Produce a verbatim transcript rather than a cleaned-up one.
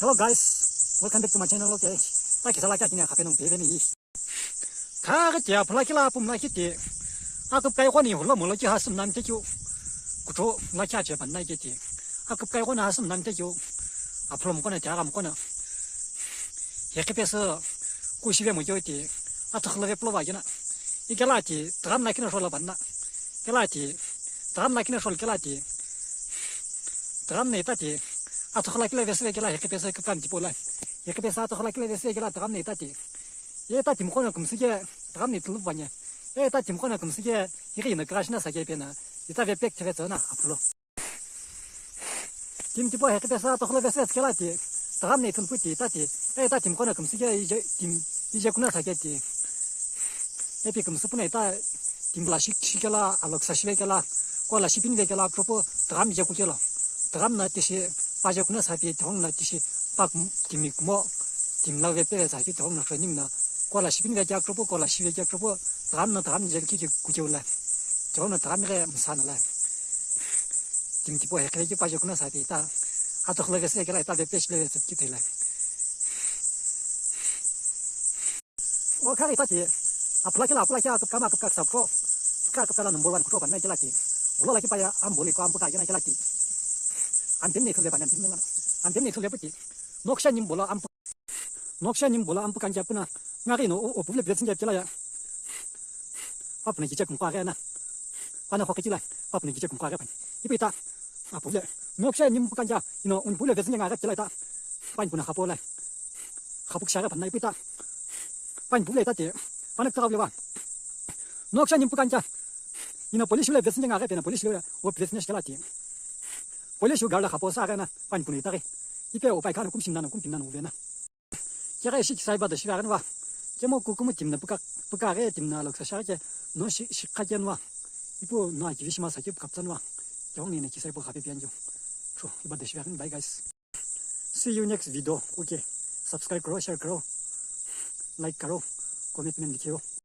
Hello guys, welcome back to my channel. Okay, ta kisa lakhi akini akhape nung bebe ni. Khaghi ti aphulu kila apum lakhi ti. Aküpükai qo ni hulo mulo ki hasüm nam tekeu. Kuthu lakhi ache pan nai ke ti. Aküpükai qo na hasüm nam tekeu. Aphulu mkona ti agam kona. Heqi pesü kushive mo keu ti. Athukhulave pulo va kina. Ikela ti, tram na kina shola pan na. Kela ti, tram na kina shol kela ti. Tram na ita ti. Athukhula kila vesüve kela heqi pesü küpam tipo la. Heqi pesü athukhula kila vesüve kela tram na ita ti. Ye ta timqo na kümsü ke, tram ni tulup vanye. Ye ta timqo na kümsü ke, hiri ina crash na sake pena. Ita ve pek theve tsana, aphulo. Tim tipo heqi pesü athukhula vesüve kela ti. Tram ni tulupu ti, ta ti. Ye ta timqo na kümsü ke, ije, tim, ije kuna sake ti. Epi kümsü puna ita, tim la shik, shikela, alok sa shive kela, ko la shipin ve kela, propo, tram ije kukela. Tram na tishi, paje kuna sapi, tong na tishi, pak, timi kumo, tim la ve pe sapi, tong na training na, ko la shipin ve kya propo, ko la shive kya propo, tram na tram ije ki, ki, kukela. Tong na tram re msa na la. Tim tipo heqi ki paje kuna sapi, ita, athukhula vesüve kela, ita ve pe shile ve ki thela. O khaghi ita ti, aphulu kila, aphulu kila, aküpüka ma aküpüka ksa kutho, kha aküpüka la number one kutho pan nai kila ti. Ulo lakhi paya, amboli ko ampuka kena kila ti. Antem ni thule pan antem ni, antem ni thule puti. Noksha nim bolo ampu-, noksha nim bolo ampuka nja puna, ngari no, o, o, puvle bretsin nja kila ya. Apuna kiche kumkwa gena. Pana khokhe kila, apuna kiche kumkwa gena. Ipi ta, apuvle, noksha nim puka nja, ino, un puvle bretsin nja ngari kila ta. Pan puna khapo la. Khapuk share pan na ipi ta. Pan pule ta te. Panak tara ba. Noksha nim pukan cha. Ina police le vesin nga ga pena police le o vesin shkela ti. Police gar la khapo sa ga na pan pune ta ge. Ipe o pai khan kum shim na kum pim na ve na. Kya ga shi sai ba da shi ga na ba. Kemo ku kum tim na puka puka ge tim na lok sa sha ke no shi shi kha ken wa. Ipo no ki shi ma sa ke kap chan wa. Jong ni ne ki sai po khape pian jo. So, iba da shi ga, bye guys. See you next video. Okay. Subscribe करो, share करो, like करो, comment में लिखियो.